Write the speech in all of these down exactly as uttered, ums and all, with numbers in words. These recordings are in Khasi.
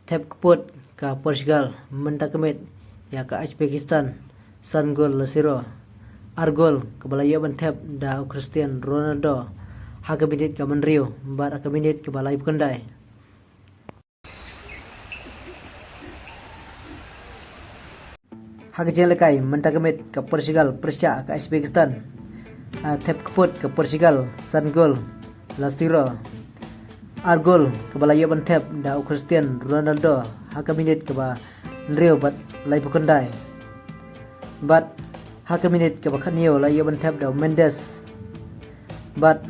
Thep kput ka Portugal mynta ka miet ïa ka Uzbekistan san gol la zero. Ar gol kaba la ïoh ban thep da u Cristiano Ronaldo ha ka minit kaba hynriew bad ha ka minit kaba laiphew khyndai. Ha ka jingïalehkai mynta ka miet ka Portugal pyrshah ka Uzbekistan. Ah, thep kput ka Portugal san gol la zero. Ar gol kaba la ïoh ban thep da u Cristiano Ronaldo ha ka minit kaba hynriew bad laiphew khyndai. Bad ha ka minit kaba khathynñiew la ïoh ban thep da u Mendes. Bad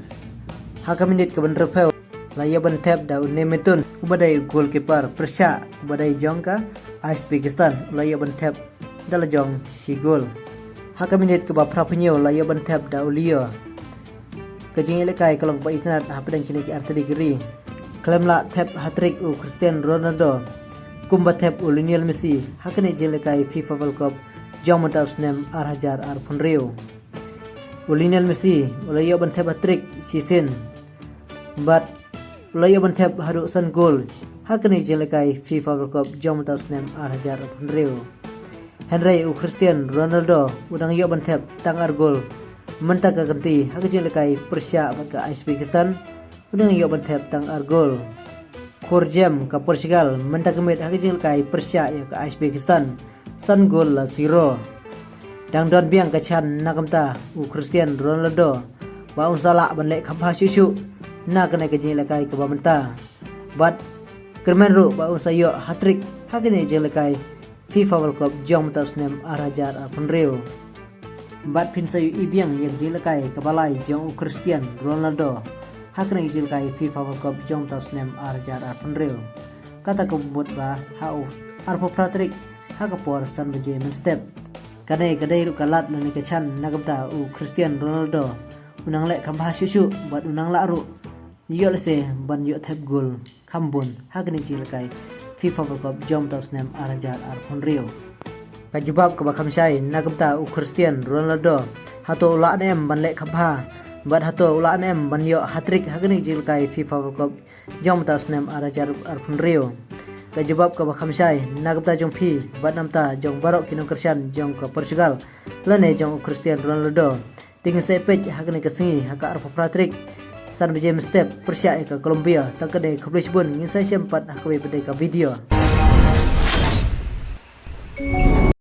ha ka minit kaba hynriewphew la ïoh ban thep da u Nemetun, uba dei u goalkeeper pyrshah uba dei jong ka Uzbekistan, u la ïoh ban thep da la jong shi gol. Ha ka minit kaba phraphew hynñiew la ïoh ban thep da u Leo. Ka jingïalehkai ka long kaba itynnad hapdeng kine ki artylli ki ri. Khlem lah thep hat-trick u Cristiano Ronaldo kumba thep u Lionel Messi ha kane ka jingïalehkai FIFA World Cup jong mynta u snem ar hajar arphew hynriew. U Lionel Messi u la ïoh ban thep hat-trick shisien bad u la ïoh ban thep haduh san gol ha kane ka jingïalehkai FIFA World Cup jong mynta u snem ar hajar arphew hynriew. Hynrei u Cristiano Ronaldo u dang ïoh ban thep tang ar gol mynta ka kynti ha ka jingïalehkai pyrshah bad ka Uzbekistan, u dang ïoh ban thep tang ar gol. Khur jem ka Portugal mynta ka miet ha ka jingïalehkai pyrshah ïa ka Uzbekistan san gol la zero. Dang don biang ka jan na ka bynta u Cristiano Ronaldo ba un sa lah ban leh kham bha shuh shuh na kane ka jingïalehkai kaba mynta. Bad kyrmen ruh ba un sa ïoh hat-trick ha kane ka jingïalehkai FIFA World Cup jong mynta u snem ar hajar arphew hynriew. Bad phin sa ïohi biang ïa ka jingïalehkai kaba lai jong u Cristiano Ronaldo ha kane ka jingïalehkai FIFA World Cup jong mynta u snem ar hajar arphew hynriew. Kata ka mut ba ha u arphew phra tarik ha ka por san baje mynstep. Kane ka dei ruh ka lad lane ka jan na ka bynta u Cristiano Ronaldo un nang leh kham bha shuh shuh bad un nang lah ruh ïoh lehse ban ïoh thep gol kham bun ha kane ka jingïalehkai FIFA World Cup jong mynta u snem ar hajar arphew hynriew. Ka jubab kaba kham shai na ka bynta u Cristiano Ronaldo, hato u lah ne em ban leh kham bha bad hato u lah ne em ban ïoh hat-trick ha kane ka jingïalehkai FIFA World Cup jong mynta u snem ar hajar arphew hynriew. Ka jubab kaba kham shai na ka bynta jong phi bad na ka bynta jong baroh ki nongkyrshan jong ka Portugal lane jong u Cristiano Ronaldo. Te ngin sa ïa peit ha kane ka sngi ha ka arphew phra tarik san baje mynstep pyrshah ïa ka Colombia. Tang kane, khublei shibun, ngin sa ïashem pat ha kawei pat de ka video.